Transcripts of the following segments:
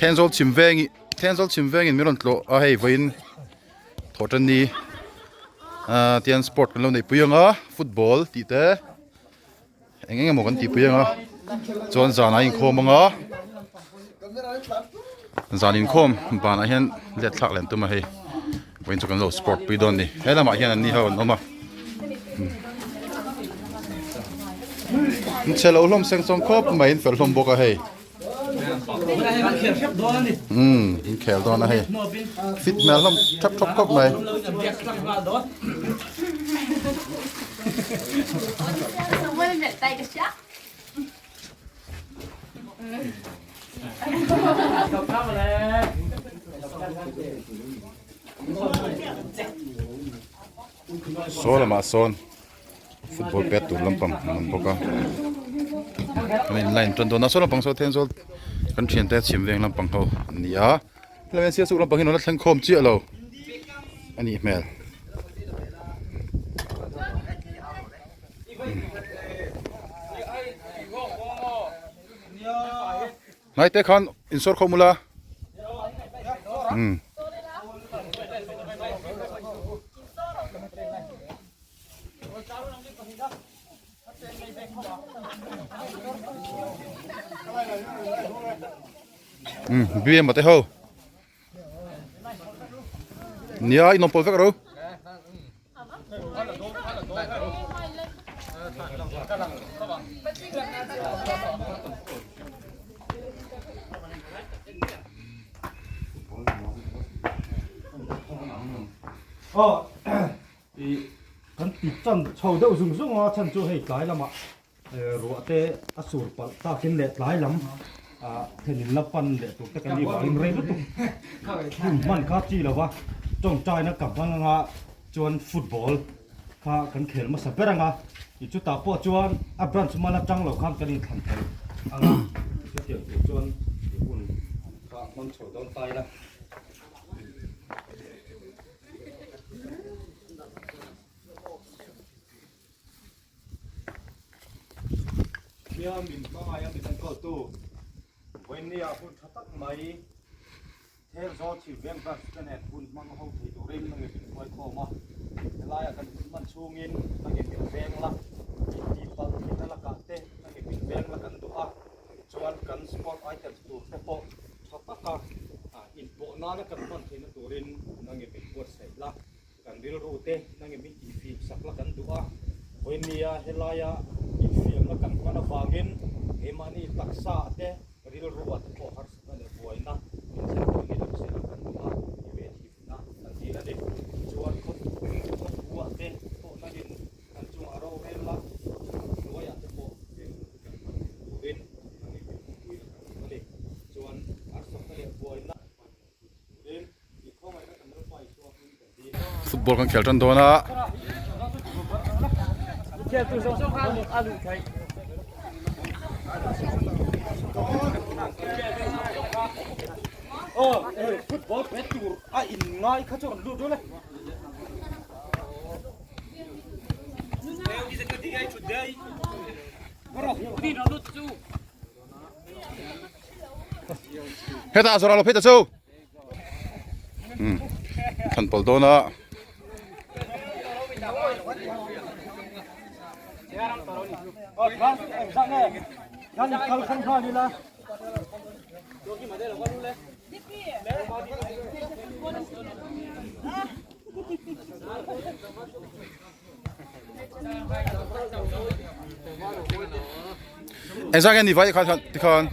Thenzawl chhim veng Thenzawl chhim vengin min rawn tlawh a hei vawiin thawhtanni ah tian sport kan lo neihpui ang a football tih te eng eng emaw kan tihpui ang a chuan zanah a inkhawm ang a zan inkhawm banah hian let thlak leh an tum a hei vawiin chu kan lo sport pui dawn a ni he lamah hian an ni ho an awm a in chhe lo hlawm seng sawng khawp mai in fel hlawm bawk a hei. Umm in khel dawn a hei fit hmel hlawm thap thawp khawp mai. Saw lamah sawn football pet tur lampang an awm bawk a an in line tan dawn a saw lampang saw Thenzawl kan thiante chhim veng lampang ho an ni a helai hian sialsuk lampang hi an la thleng khawm chiah lo a nih hmel. Hnaite khan insawr khawm ula umm. Umm BM te ho nia in awm pawl vek ro. Kan ti chan chho deuh zung zung a chhan chu hei tlai lamah ruah te a sur palh takin leh tlai lam thenin la pan leh tur te kan nih vangin rei lutuk hun hman kha chi lova tawngtaina ka hmang anga chuan football kha kan khel hmasa ber anga ih chutah pawh chuan a branch mal atang lo khan kan inthlan thei anga chutiang tur chuan hun kha hmang chho dawn ta ila. Nia min hmangaih a min enkawltu Vawinia hun tha tak mai Thenzawl Chhim Veng Branch te nen hun hmang ho thei turin a nge min hruai khawm a. Helaia kan hun hman chhungin a nge min veng la, intih palh theihna lakah te a nge min veng la kan duh a. Tichuan kan sport items tur te pawh tha taka inpawh nana kan hman theihna turin a nge min buatsaih la. Kan rilru te nangin min tihfim sak la kan duh a, vawinia helaia infiamna kan hman avangin keimahni taksa te rilru ah te pawh harsatna leh buaina min thlen tur ni lo se la kan duh a, i venhimna kan dil a ni. Chuan khawthu ah te pawh nangin kan chungah ro rel la, hnuaiah te pawh heng hun kan hman theih turin nangin min awmpui la kan duh a ni. Chuan harsatna leh buaina kan hman theih turin Football kan khel tan dawn a. Hetah zawrah lo phei ta chu. Thlan pawlh dawn a. Engzah nge ni vai khan tikhan.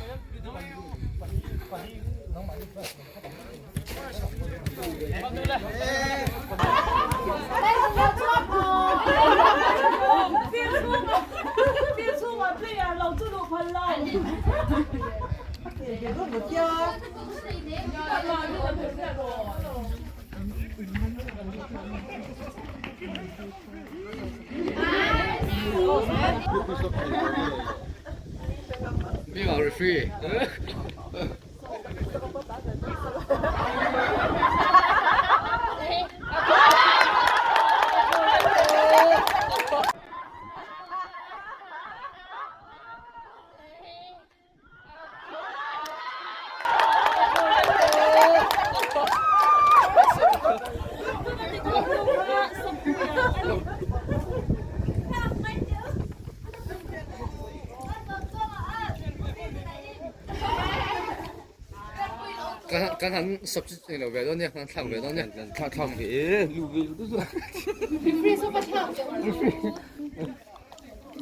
Kan han substitute lo ve dawn nia, kan thlak ve dawn nia. Thlak thlak ve e, lu ve lu chu.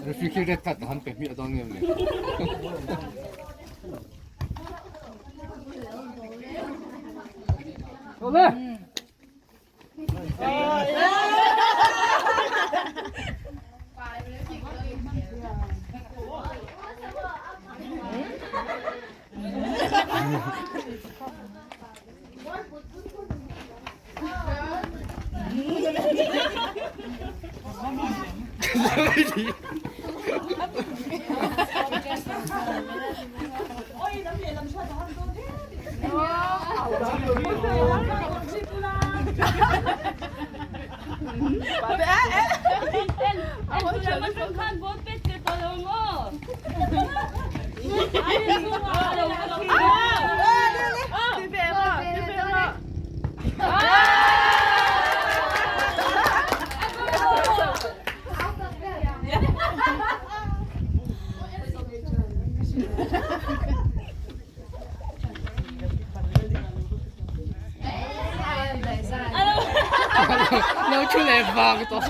Referee khi red card han pe hmiah dawn ngem le. Ole! Lo thu leh vang tawh.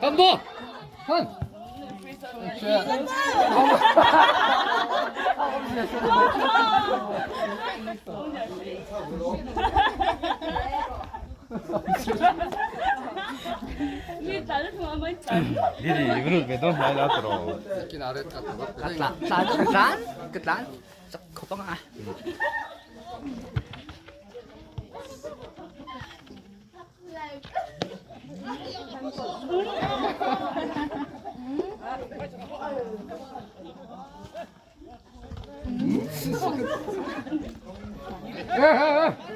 Kan bo! Kan! Ka tlan chak khawp ang a. 啊！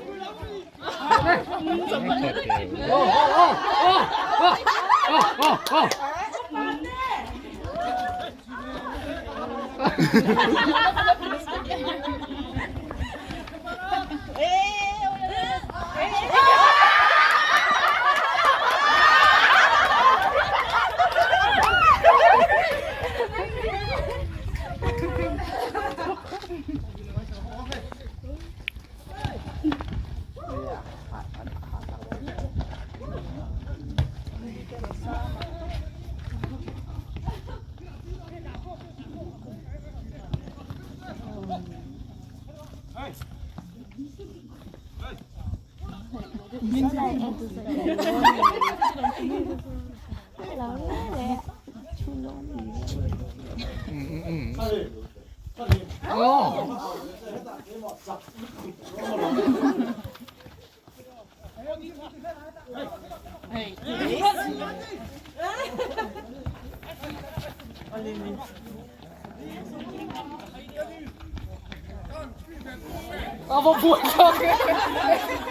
我不会唱，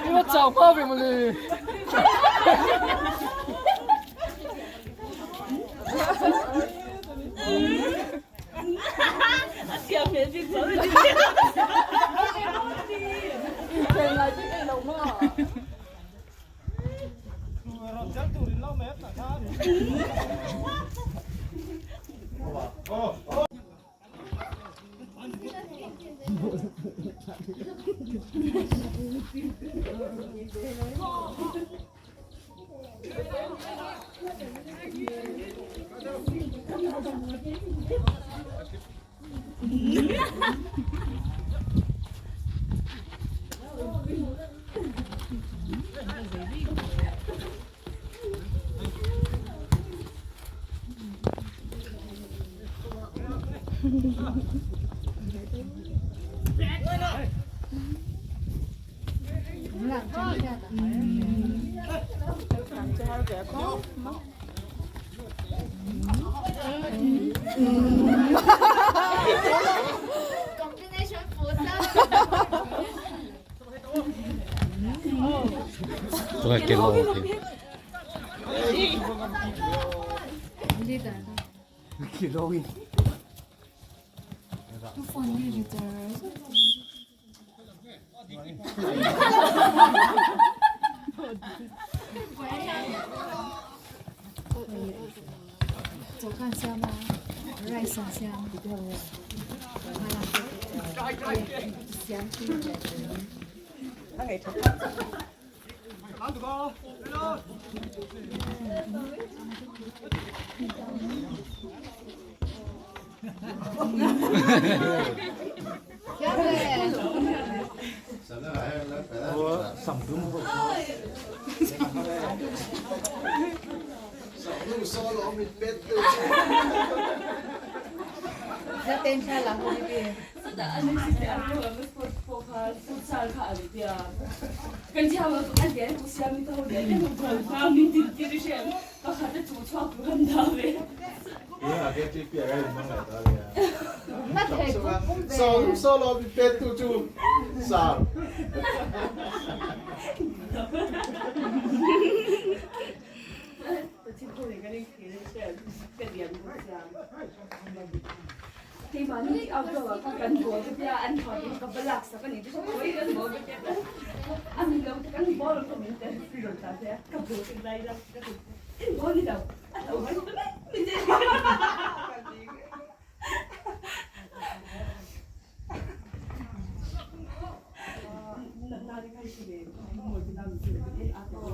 你们讲话别么嘞？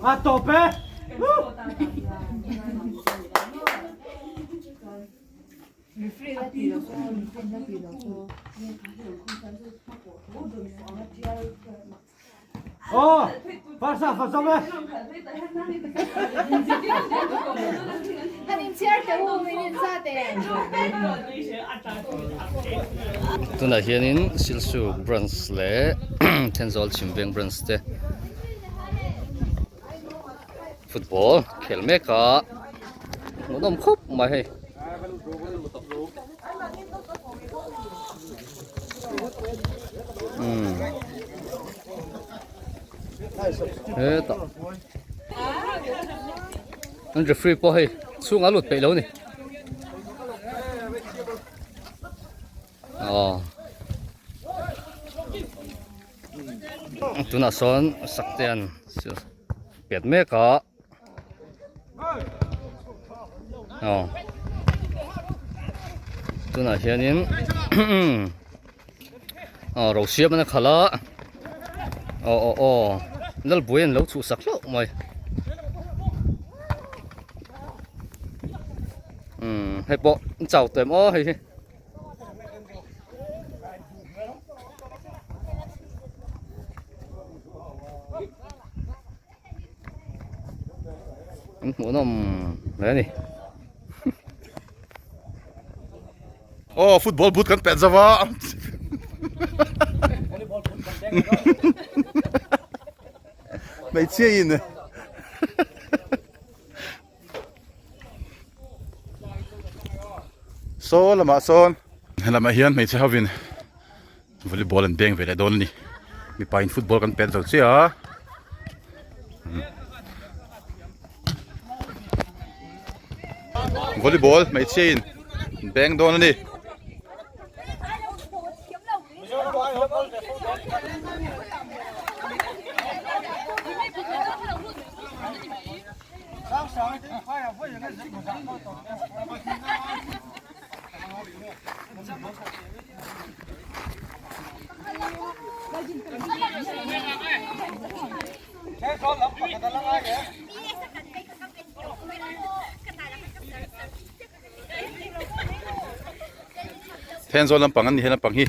A tawp e! Aw! Farsa fa zawng e! Tunah hianin Silsuk branch leh Thenzawl Chhimveng branch te football khel mek a hmuhnawm khawp mai hei. Umm hetah an referee pawh hei chhungah a lut peih lo a ni aw tunah sawn sakte an pet mek a. Aw tunah hianin aw ro siam an a khalh a aw aw aw lalbuai an lo chhuhsak hlauh mai umm hei pawh an chau tawh em aw hei hi. An hmuhnawm hle a ni. Aw football boot kan pet zo a. Hmeichhia in. Saw lamah sawn helamah hian hmeichhe hovin volleyball an beng ve leh dawn a ni mipa in football kan pet zo chiah a volleyball hmeichhia in an beng dawn a ni. Thenzawl lampang an ni he lampang hi.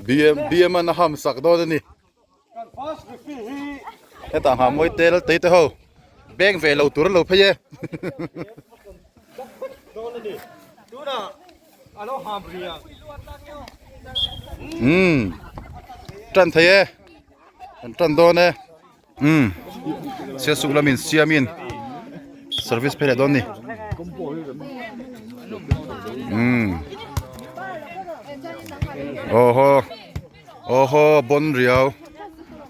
BM BM an a ham sak dawn a ni hetah nghah mawi te lal tei te ho beng ve lo tur an lo phei e umm tan thei e Kan tan dawn e. Umm. Siasuk lamin siamin service phei leh dawn ni. Umm. Aw haw. Aw haw bon riau.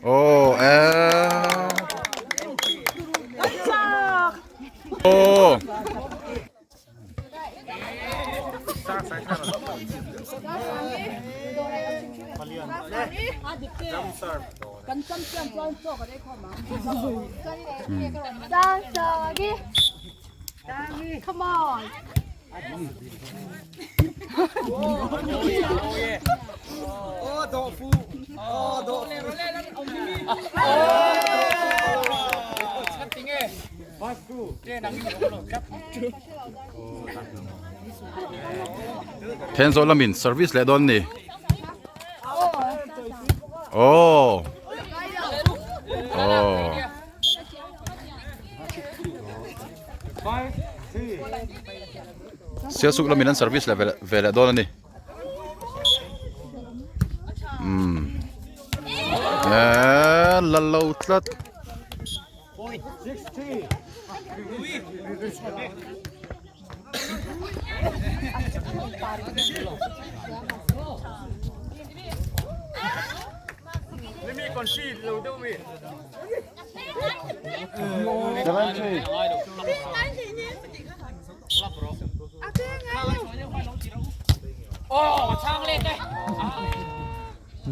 Aw eee. Aw. Thenzawl lamin service leh dawn ni. Aww. Aww. Sialsuk lamin an service leh ve leh dawn a ni. Umm. Eee la lo tlat.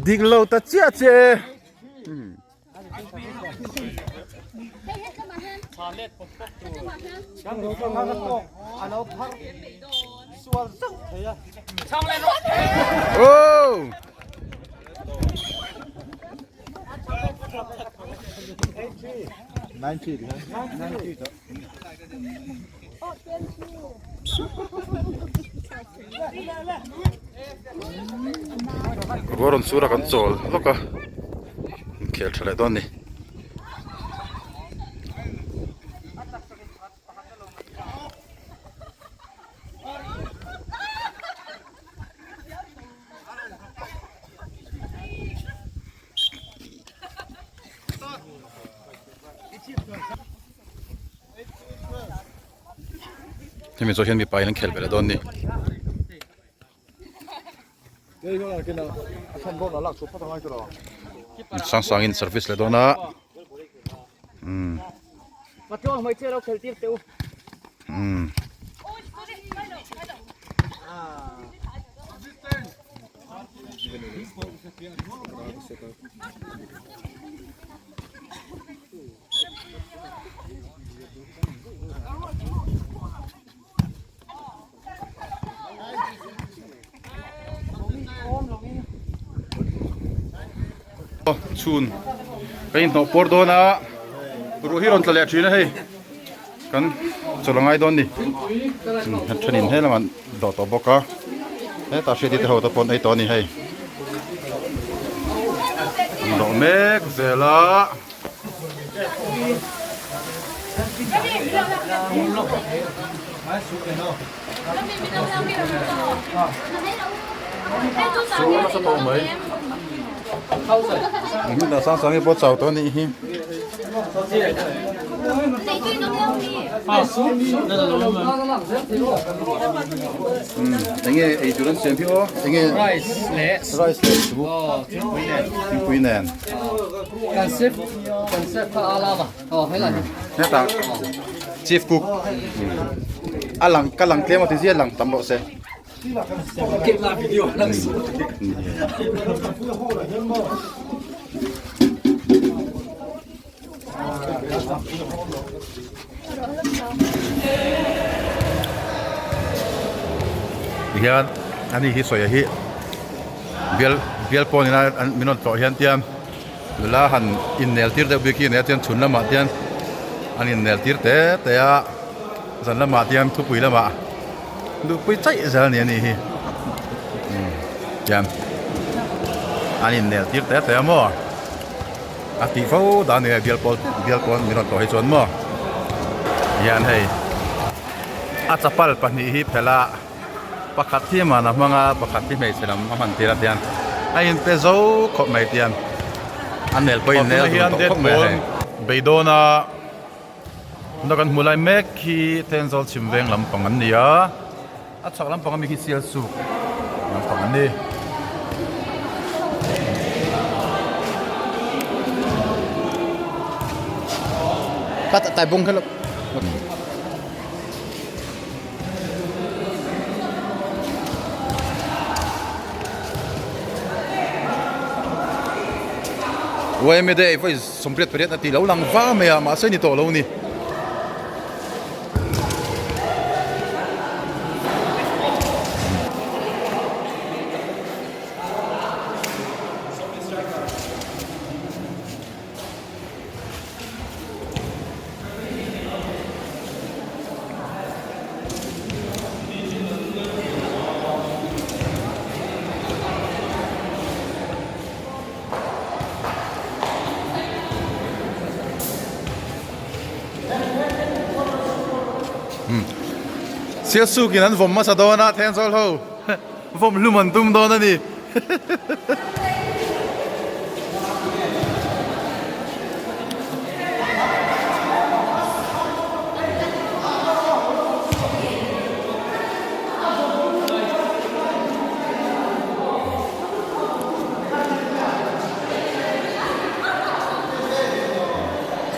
Dik lo ta chiah che. Oh! Ruah rawn sur a kan chawl lawk a inkhel tha leh dawn a ni. Hemi zawh hian mipa in an khel ve leh dawn a ni. Sang sang in service leh dawn a. Umm. Umm. Chhun ka inhnawh pawr dawn a ruh hi rawn tla leh thin a hei kan chawlh a ngai dawn a ni a thenin he lamah dawh tawh bawk a hetah hriati te ho te pawh an ei tawh a ni hei an dawh mek zel a. Chu nasa tawh mai hmun sang sang hi pawh chau tawh a nih hi. Enge ei tur an siam hi aw enge rice leh rice leh chu thingpui nen kan sep kan sep kha a lama aw helai hi hetah chief cook a lang ka lang tlem a ti zia lang tam rawh se Tihian ani hi sawi hi bial bial pawh nila an min rawn tlawh hian tian nula han innel tir deuh bik hi a nia chuan chhun lamah tian an innel tir te te a zan lamah tian thupui lamah duhpui chaih zel a ni anih hi tian an innel tir te te a maw. A tih fo dan ni a bial pawl bial pawl min rawn tawh hi chuan maw hian hei a chapal pahnih hi phelh a pakhat hi man a hmang a pakhat hi hmeichhe lam a hman tir a tiang a inpe zo khawp mai tiang a nel pawh in nel dun tawh khawp mai a hei. Beidawn a na kan hmu lai mek hi Thenzawl chhim veng lampang an ni a. A chhak lampang ami khi sial suk lampang an ni. Ka tai bawng kha lo. Yma day vawi 88 a tih lo lang va mai a mahse ni tawh lo ni. Sialsuk in an vawm hmasa dawn a Thenzawl ho vawm hlum an tum dawn a ni.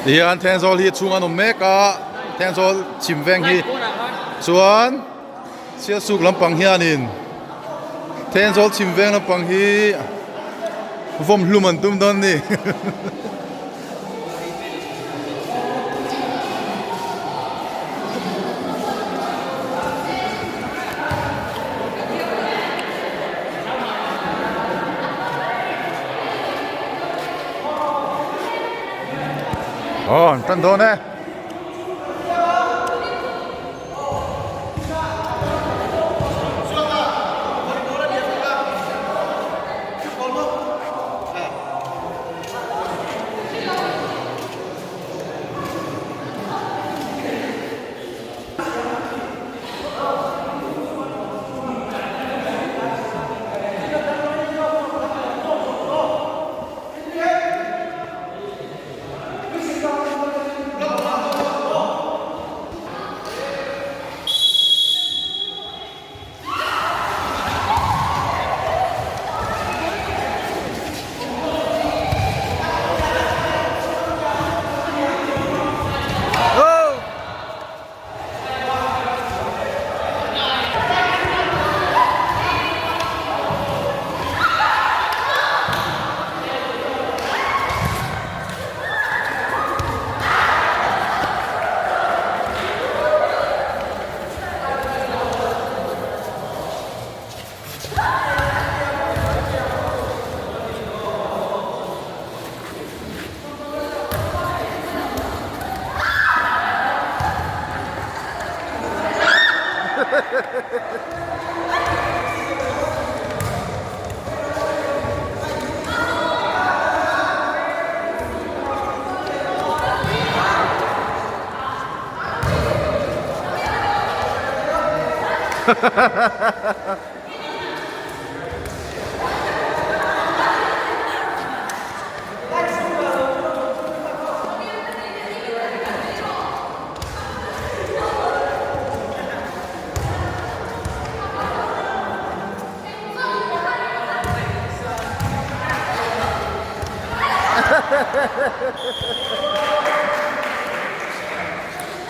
Tihian Thenzawl hi chhung an awm mek a Thenzawl chhim veng hi chuan Sialsuk lampang hianin Thenzawl chhim veng lampang hi vawm hlum an tum dawn a ni. Aw an tan dawn e.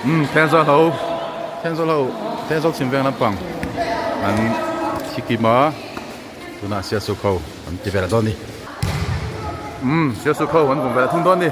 Umm Thenzawl ho Thenzawl ho Thenzawl chhim veng lampang an thi kim a tunah Sialsuk ho an ti vel dawn a ni umm Sialsuk ho an vawm vel thung dawn a ni.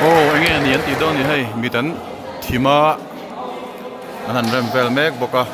Aw enge a ni an tih dawn ni hei mit an thim a an han rem vel mek bawk a.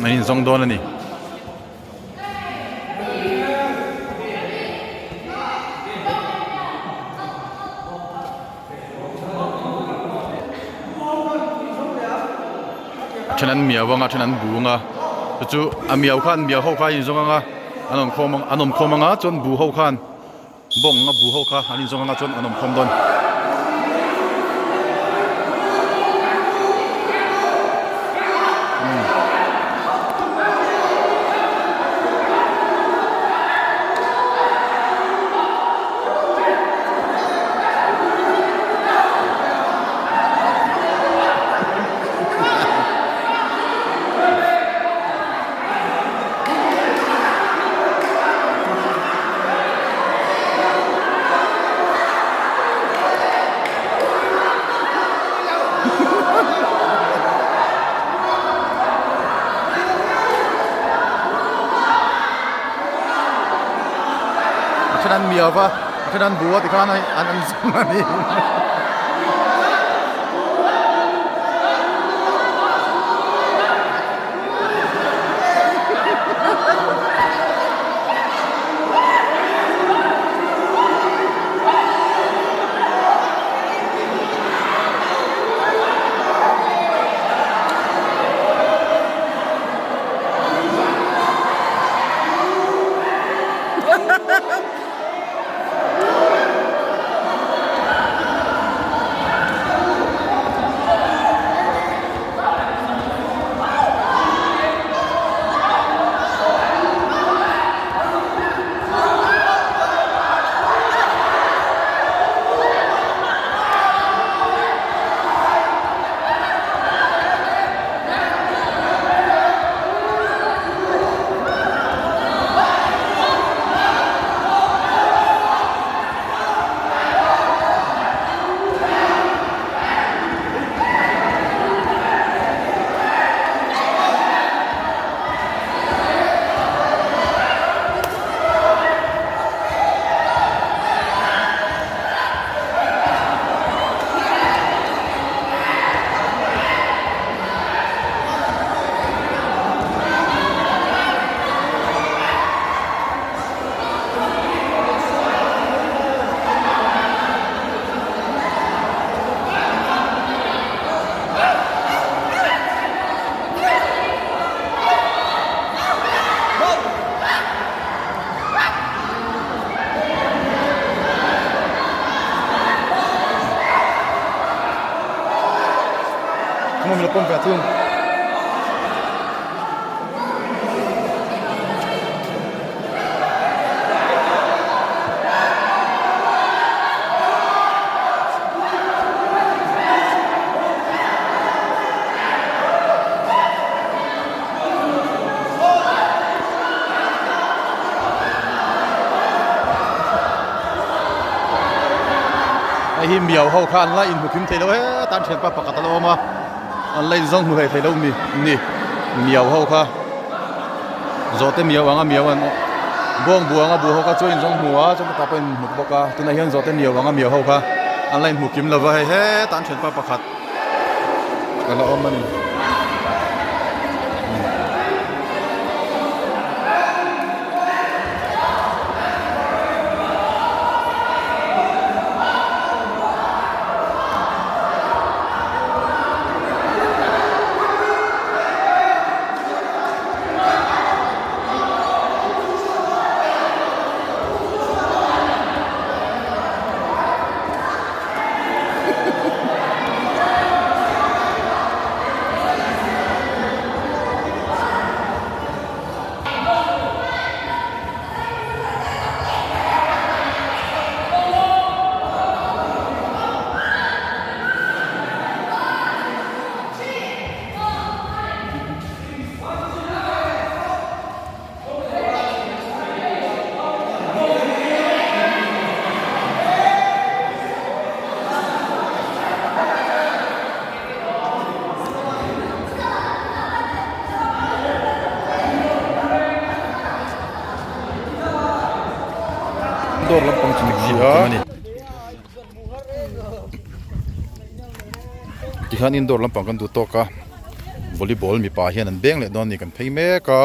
An inzawng dawn a ni. A then an miau anga a then an bu anga chu chu a miau khan miau ho kha a inzawng anga an awm khawm an awm khawm anga chuan bu ho khan bawng a bu ho kha an inzawng anga chuan an awm khawm dawn. A then an miau va a then an bu a tikhan an an zawng a ni. Hei hi miau ho kha an la inhmu kim thei lo heta an thianpa pakhat a lo awm a an la inzawng hmu hlei thei lo mi ni miau ho kha zawhte miau anga miau an bawng bu anga bu ho kha chu a inzawng hmu a chuan tah pawh a inhmu bawk a tunah hian zawhte miau anga miau ho kha an la inhmu kim lo va hei heta an thianpa pakhat a la awm a ni. lampang chu ni a tikhian indoor lampang kan duh tawk a volleyball mipa hian an beng leh dawn a ni kan phei mek a.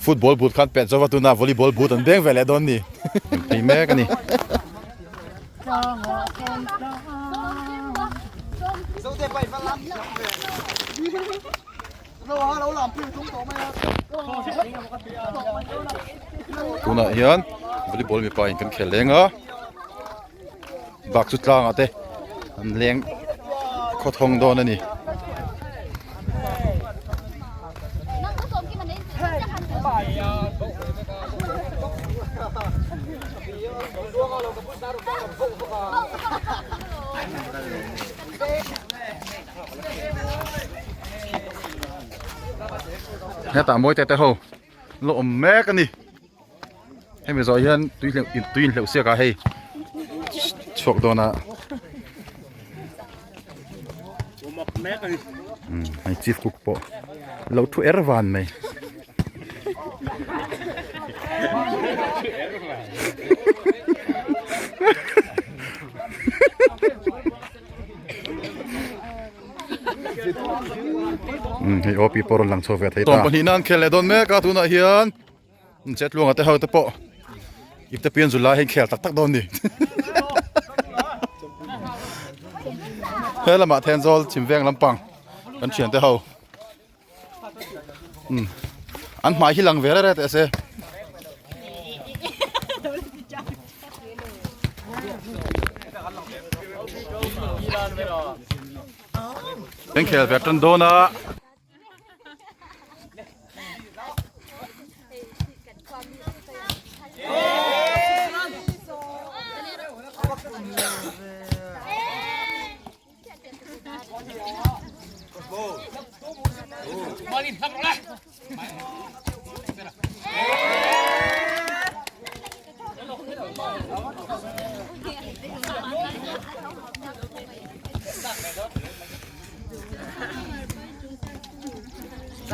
Football boot khan pet zova tuna volleyball boot an beng ve leh dawn ni phei mek a ni. Tunah hian volleyball mipa in kan khel leng a. Bak chu tlangah te an leng khawthawng dawn a ni. Hetah mawi te te ho an lo awm mek a ni. Hemi zawh hian tui hleuh tui inhleuh siak ah hei chhuak dawn a umm hei chief cook pawh lo thu er van mai umm hei OP pawh rawn lang chhuak ve thei ta. Sawmpahnih nan khel leh dawn mek a tunah hian. Chetluanga te ho te pawh ipte pian zu lai hi khel tak tak dawn ni. He lamah Thenzawl chhimveng lampang kan thian te ho. Um an hmai hi lang ve rere teh se. Kan khel ve tan dawn a.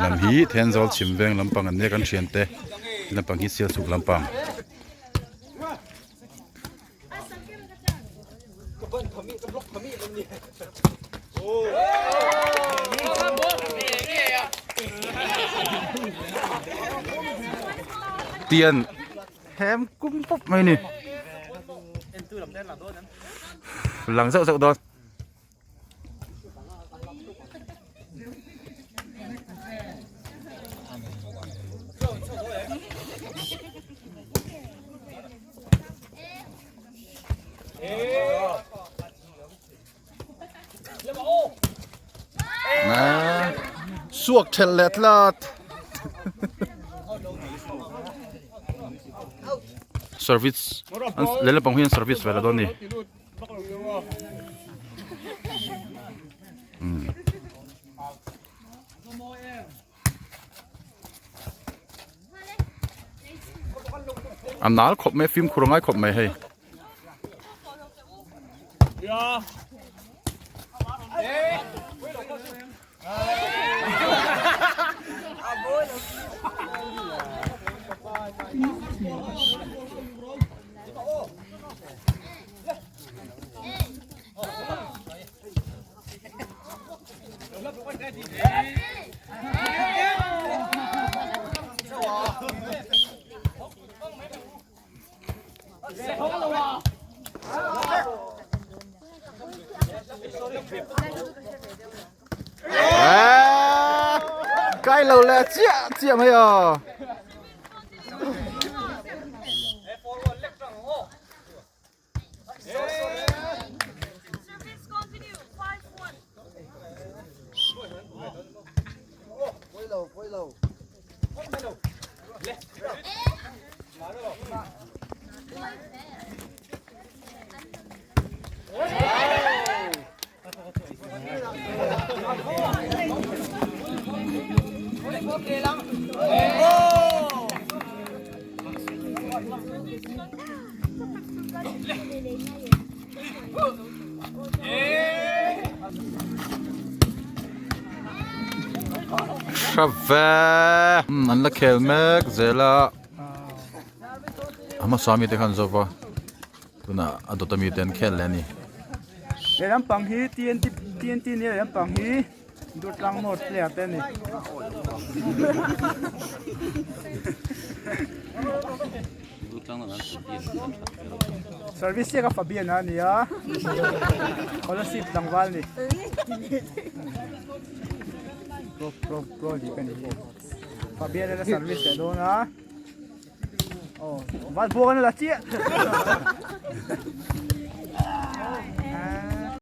Lam hi Thenzawl chhim veng lampang an nia kan thiante lampang hi Sialsuk lampang. Tian hem kum pawp mai ni lang zauh zauh dawn. Suak thelh leh tlat. Service an lehlam pang hian service ve la dawn a ni. A nal khawp mai fimkhur a ngai khawp mai hei. Kai lo leh chiah chiah mai aw. tha ve an la khel mek zel a a hmasa mite khan zo va tunah a dawt ami te an khel leh a ni. Lehlam pang hi TNT TNT nia lehlam pang hi Durtlang North player te a ni. Service chiah kha Fabian a ni a, scholarship tlangval ni. Pro pro pro league a ni hi. Fabian a service leh dawn a. Aw, val buak an la chiah.